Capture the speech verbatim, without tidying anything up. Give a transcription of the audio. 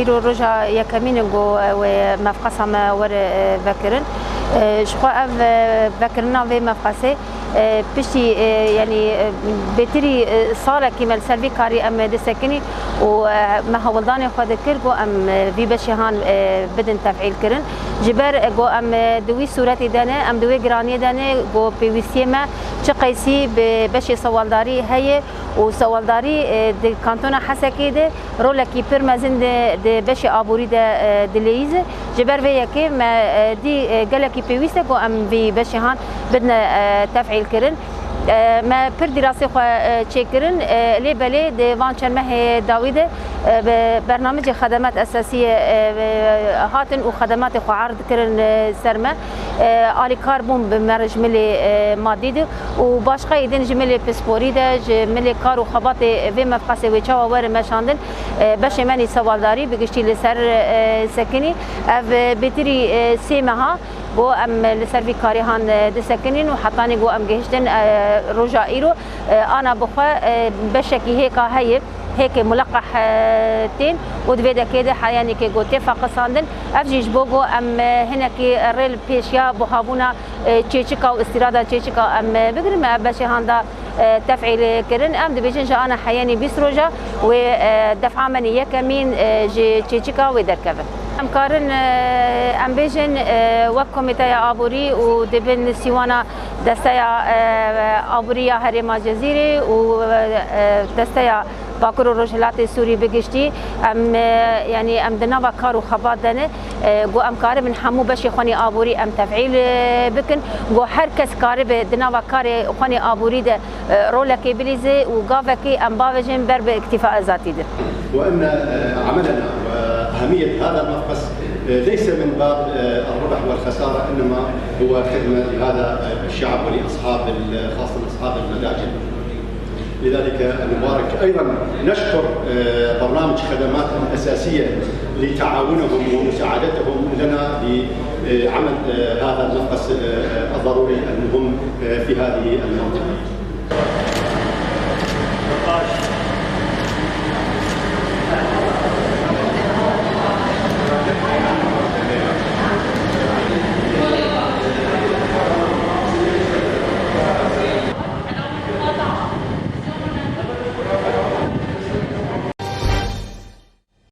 Îro roja yekemîn in ku wê mefqesa me were, e, vekirin. E, ji xwe ev, e, vekirina vê mefqesê, e, piştî, e, yanî, e, bêtirî, e, salekî me li ser vî karî em disekinî û, e, me hewldanê xwe dikir ku em, e, vî beşê han, e, bidin tefîl kirin. Ji ber, e, ku em, e, di wî sûretê de ne, em di wê giraniyê de ne ku pêwîstiyê me çi qeysî bi beşê sewaldarî heye û sewaldarî, e, di kantona Hesekê de rolekî pir mezin di, di beşê aborî de, e, dileyîze. Ji ber vê yekê me, e, dî, e, gelekî pêwîst e ku em vî beşê han bidine, e, tefîl kirin. E, me pir dîrasê xwe, e, çêkirin, e, lê belê di van çend mehê dawî de, e, bi bernamecê xedemat esasiyê, e, hatin û xedematê xwe erd kirin, e, ser me. E, alîkar bûn bi me re ji milê, e, madî de û başqeyî din ji milê pisporî de, ji milê kar û xebatê vê mefqesê wê çawa were meşandin, e, beşê me nî sewaldarî bi giştî li ser, e, sekinî. Ev, e, bêtirî, e, sê meha ku em li ser vî karî han, e, disekinîn û hetanî ku em gihiştin, e, roja îro, e, ana bi xwe, e, beşekî hêka heye. Hêkê muleqeh, e, tên û di vê dekê de heyanîkê ku tê feqisandin. Ev jî ji bo ku em, e, hinekî rê li pêşiya buhabûna, e, çêçika û îstîrada çêçika em, e, bigirin. Me ev beşê handa, e, tefîl kirin. Em dibêjin ji ana heyanî bîst roja wê, e, defa me nî yekemîn, e, ji çêçika wê derkeve. Em karin, e, em bêjin, e, wek komîteya aborî û di bin sîwana Desteya, e, Aborî ya Herêma Cezîrê û, e, Desteya Bakur û Rojhilatê Sûrî bi giştî, em, e, yanî em di nava kar û xebat de ne, e, ku em karibin hemû beşê xwenî aborî em tefîl, e, bikin, ku her kes karibe di nava karê xwenî aborî de, e, rolekê bilîze û gavekê em bavêjin ber bi îktîfa ezatî de. وأن، آه، عملنا وأهمية هذا المفقس، آه، ليس من باب، آه، الربح والخسارة، إنما هو خدمة لهذا، آه، الشعب ولأصحاب ال-، خاصة أصحاب المداجن. لذلك نبارك. أيضًا نشكر، آه، برنامج خدمات الأساسية لتعاونهم ومساعدتهم لنا بعمل، آه، هذا المفقس، آه، الضروري المهم، آه، في هذه المنطقة.